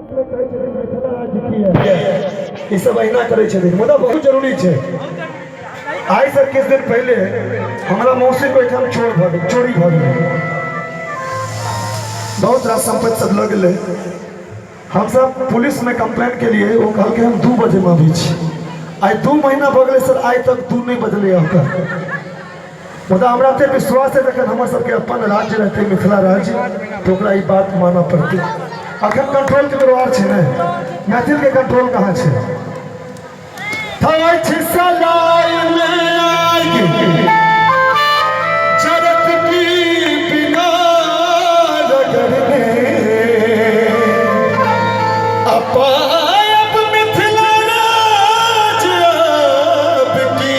ई सब अहिना करै छथिन, मुदा बहुत जरूरी छै। आइ से किछु दिन पहिले हमरा मौसी के ओहिठाम चोर भऽ गेल, चोरी भऽ गेलै, बहुत रास सम्पत्ति सब लऽ गेलै। हमसब पुलिसमे कंप्लेन केलिए, ओ कहलकै हम 2 बजेमे अबै छी। आइ 2 महीना भऽ गेलै सर, आइ तक 2 नहि बजलै ओकर। मुदा हमरा एते विश्वास है, जखन हमर सबके अपन राज्य रहतै, मिथिला राज्य, तऽ ओकरा ई बात मानऽ पड़तै। अखन कंट्रोल केकरो आर छै ने, मैथिलके कंट्रोल कहाँ छै? थवै छी सलाई में आगि जरत की बिना रगड़ने, अपायब मिथिला राज अब की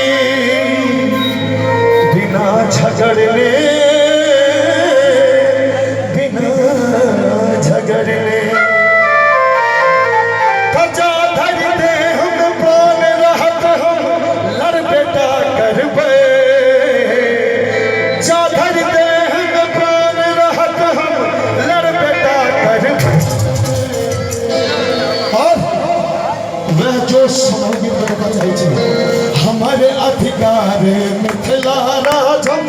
बिना झगड़ने, बिना झगड़ने। जा धरि देह में प्राण रहत हम लड़ बेटा करबै, जा धरि देह में प्राण रहत हम लड़ बेटा करबै। और वह जोश हम गीत बता चाहै छी, हमारे अधिकार मिथिला राज हम।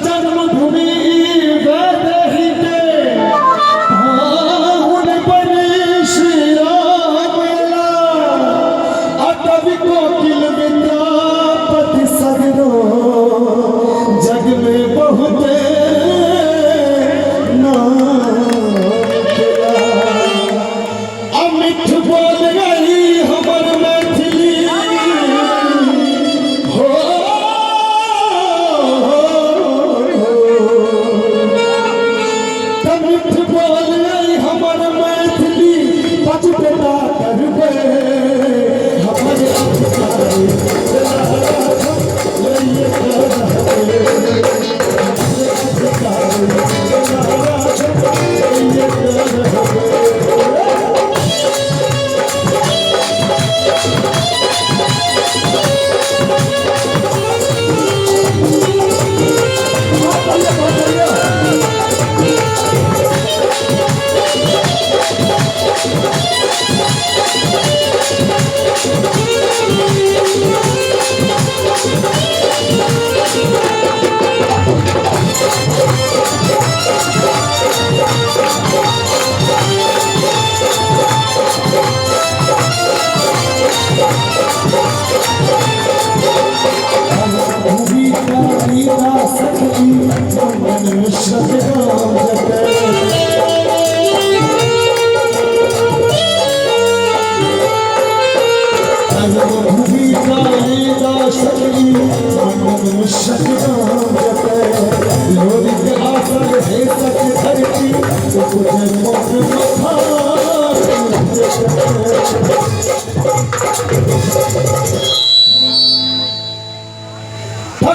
जन्मभूमि वैदेही के पाहुन बनी श्री राम ला, अकवि कोकिल विद्यापति सगरो जग में बहुते नाम केला। अमिठ बोल रही हमर मैथिली हो, तमिठ बोल रही हमर मैथिली, पच बेटा करबै हमर अधिकार।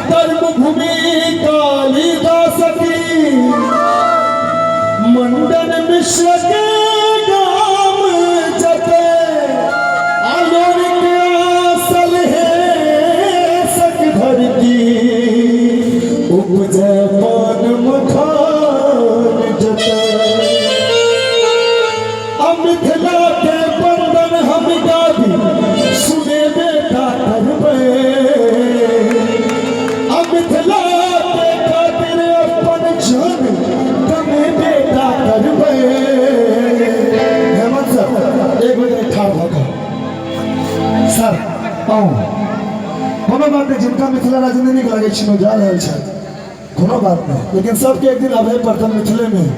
कर्म भूमि कालिदास की, मंडन मिश्र के गाम जते, आलोर के असल है सक धरती, उपजय पान मखान जते। अब मिथिला के बंधन हम गाबी सुने बेटा करबै, अब मिथिला के खातिर अपन जान कमे बेटा करबै। हेमंत सर, एक मिनट ठाढ़ भऽ कऽ सर आउ। कोनो बात नहि, जिनका मिथिला राज्य नहि नीक लगै छै ओ जा रहल छथि, कोनो बात नहि, लेकिन सबके एक दिन आबहे पड़तै मिथिले में।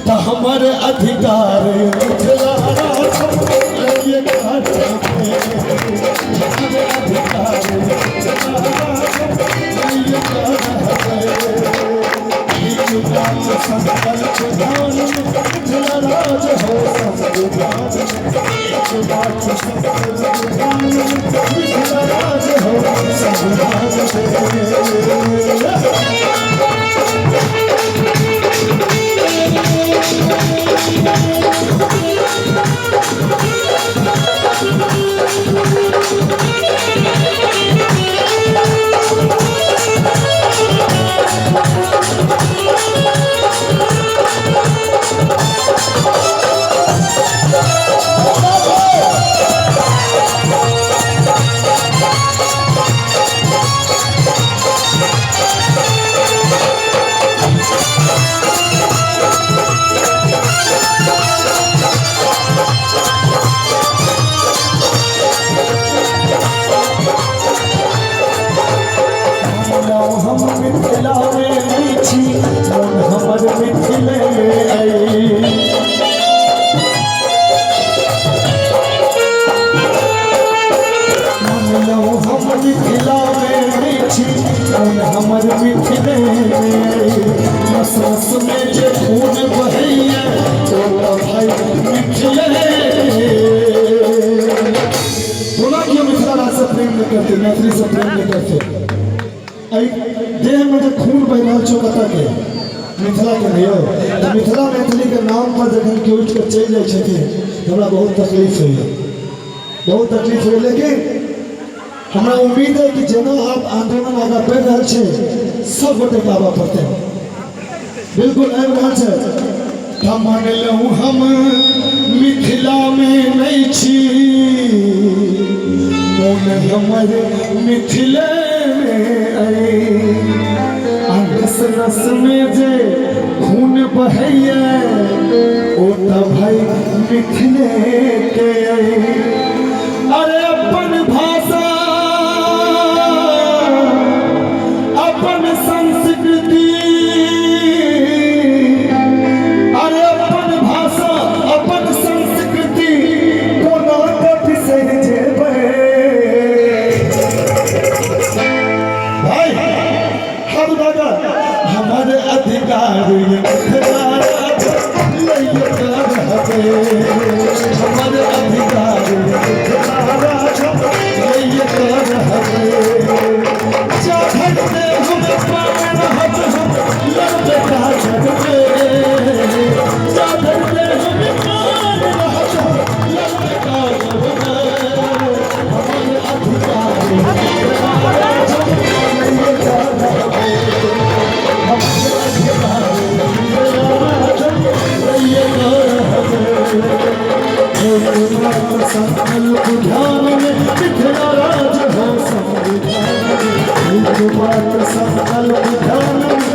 तऽ हमर अधिकार मिथिला राज्य हमर अधिकार संकल्प ध्यान मिथिला राज हो संविधान, संकल्प ध्यान मिथिला राज हो संविधान। हम मिथिला में नहि छी, मोन हमर मिथिले में अइ। मानलहुँ हम मिथिला में नहि छी, मोन हमर मिथिले में अइ। नस नस में जे खून बहैया ओ तऽ भाइ मिथिले। कोना केओ मिथिला राज्यसँ प्रेम नहि करतै, मैथिलीसँ प्रेम नहि करतै? एहि देहमे जे खून बहि रहल छै कतऽके? मिथिलाके ने यौ। तऽ मिथिला मैथिलीके नामपर जखन केओ उठि कऽ चलि जाइ छथिन तऽ हमरा बहुत तकलीफ होइए, बहुत तकलीफ होइए। लेकिन हमरा उम्मीद है कि जेना आब आंदोलन आगाँ बढ़ि रहल छै, सब गोटेके आबऽ पड़तै। बिल्कुल आबि रहल छै। तऽ मानलहुँ हम मिथिलामे नहि छी, मोन हमर मिथिलेमे अइ। आ नस नसमे जे खून बहैया ओ तऽ भाइ मिथिलेके अइ। अरे अपन भाषा, अपन संस्कृति, अरे अपन भाषा अपन संस्कृति कोना कऽ बिसरि जेबै भाइ? हम दादा हमर अधिकार ये मिथिला राज्य लैये कऽ रहबै। हमर अधिकार ये मिथिला राज्य लैये कऽ रहबै। जा धरते हम प्राण रहत हम लड़बे का झगड़े, जा धरते हम प्राण रहत हम लड़बे का झगड़े। हमर अधिकार ये मिथिला राज्य लैये कऽ रहबै। हमर अधिकार ये मिथिला राज्य लैये कऽ रहबै। संकल्प ध्यान में मिथिला राज हो संविधान में। एक बात संकल्प ध्यान में